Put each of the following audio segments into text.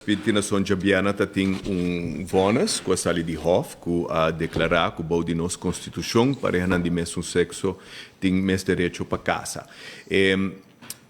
Binti djabièrnè tin un vonnis ku a sali di Hof ku a deklará ku bou di nos konstitushon parehanan di mesun sekso tin mes derecho pa kasa.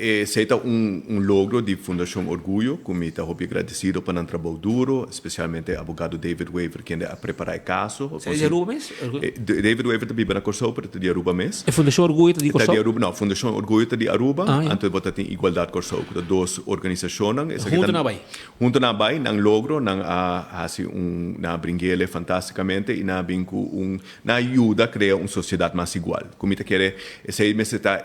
Esei ta un logro di Fundashon Orguyo, ku mi ta hopi agradesido pa nan trabou duro, espesialmente abogado David Wever, ku a prepará e kaso. Esei di Aruba mes? David Wever ta biba na Kòrsou, pero ta di Aruba mes. E Fundashon Orguyo ta di Ta di Kòrsou? Aruba, no, Fundashon Orguyo ta di Aruba, Ah, ja. anto bo tin Igualdat Kòrsou, ku ta dos organisashon. Huntu nan a bai. Huntu nan a bai, nan logro, nan a hasi un nan a bring'é fantástikamente i nan a bin ku un nan a yuda krea un sosiedat mas igual. Ku mi ta kere, esei mester ta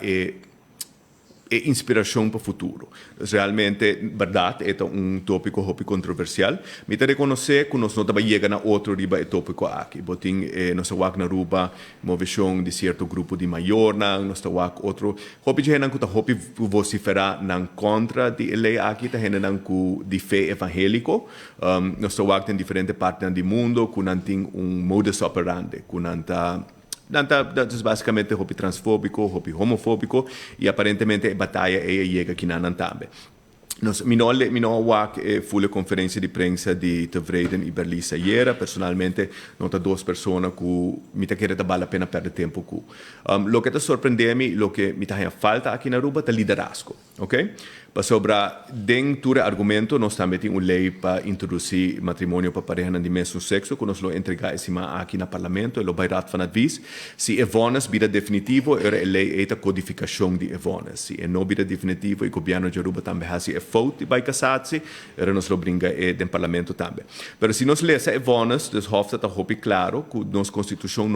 e inspirashon pa futuro. Realmente, berdat, e ta un tópiko hopi kontroversial. Mi ta rekonosé ku nos no ta yega na otro riba e tópiko aki. Bo tin nos a wak na Aruba, moveshon di sierto grupo di mayornan, nos ta wak otro. Hopi hendenan ku ta hopi vosiferá nan kontra di e lei aki, ta hendenan ku di fe evangéliko. Nos ta wak den diferente partinan di mundu, ku nan tin un modus operandi, ku nan ta dat is básicamente hopi transfóbiko, hopi homofóbiko i aparentemente e bataya ei a yega aki na nan tambe. Mi no wak full konferensia di prensa di Tevreden i Berlisa ayera. Personalmente, no ta dos persona ku mi ta kere ta bale la pena pèrdè tempu ku. Loke ta sorprendé mi, loke mi ta falta aki na Aruba, ta liderazgo, ok? Pasobra den tur argumento, nos tambe tin un lei pa introdusí matrimonio pa pareha di mesun sekso, ku nos lo entregá e siman aki na parlamento, lo bai Raad van Advies. Si e vonnis bira definitivo, e lei ei ta kodifikashon di e vonnis. Si e no bira definitivo i gobièrnu di Aruba tambe hasi e fout di bai cassatie, era nos lo bringa e den parlamento tambe. Pero si nos lesa e vonnis, dus Hof ta hopi klaro ku nos konstitushon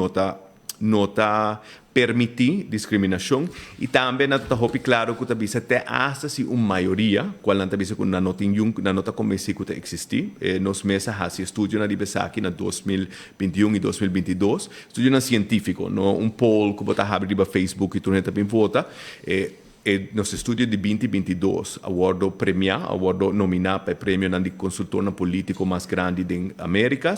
no ta permití diskriminashon i tambe nan ta hopi klaro ku ta bisa te hasta si un mayoria, kual nan ta bisa ku nan no tin nan no ta konvensí ku ta eksistí. Nos mes a hasi estudio na riba esaki na 2021 i 2022, estudionan sientífiko, no un poll ku bo ta habri riba Facebook i tur hende ta bin vota. Nos estudio di 2022 a wòrdu premiá, a wòrdu nominá pa premio di konsultor polítiko mas grandi di Amérika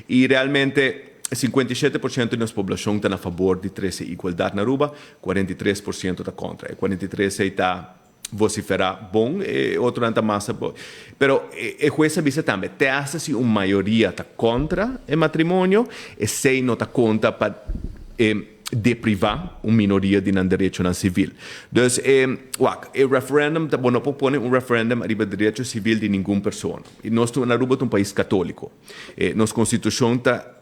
i realmente 57% di nos poblashon ta na fabor di trese igualdat na Aruba, 43% ta kontra. E 43 ta vosiferá bon, i otro ta mas bon. Pero e hues a bisa tambe, te hasta si un mayoria ta kontra e matrimonio, esei no ta konta pa deprivá un minoria di nan derecho sivil. Dus, wak, e referendum, ta, no por pone un referendum riba derecho sivil di ningun persona. I nos na Aruba ta un pais katóliko. Nos konstitushon ta,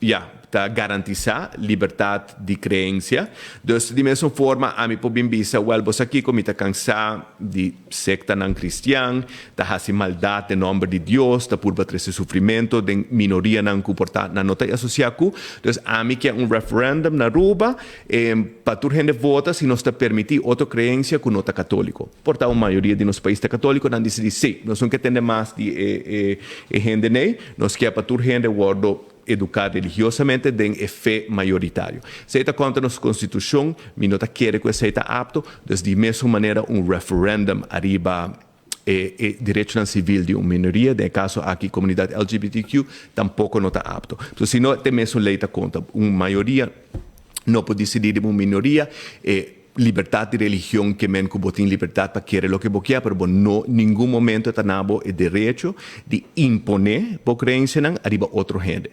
ja, ta garantisá libertat di kreensia. Dus di mesun forma, ami por bin bisa, well, bo aki mi ta kansá di sektanan kristian, ta hasi maldat den nòmber di Dios, ta purba trese sufrimentu di minorianan ku por ta nan no ta asosiá ku. Dus ami ke un referendum na Aruba, pa tur hende vota si nos ta permití otro kreensia ku no ta katóliko. Por ta un mayoria di nos pais ta katóliko, nan disidí si, nos no ke tende mas di e hendenan ei, nos ke pa tur hende wòrdu eduká religiosamente den e fe mayoritario. Esei ta kontra nos konstitushon, mi no ta kere ku esei ta apto, dus di mesun manera un referendum ariba e derecho sivil di un minoria, den kaso aki komunidat LGBTQ, tampoko no ta apto. Anto, si no, te mesun lei ta konta, un mayoria no por disidí di un minoria, libertat di religion ke men ku bo tin libertat pa kere loke bo ke, pero bo no ningun momento ta duna bo e derecho di imponé bo kreensianan ariba otro hende.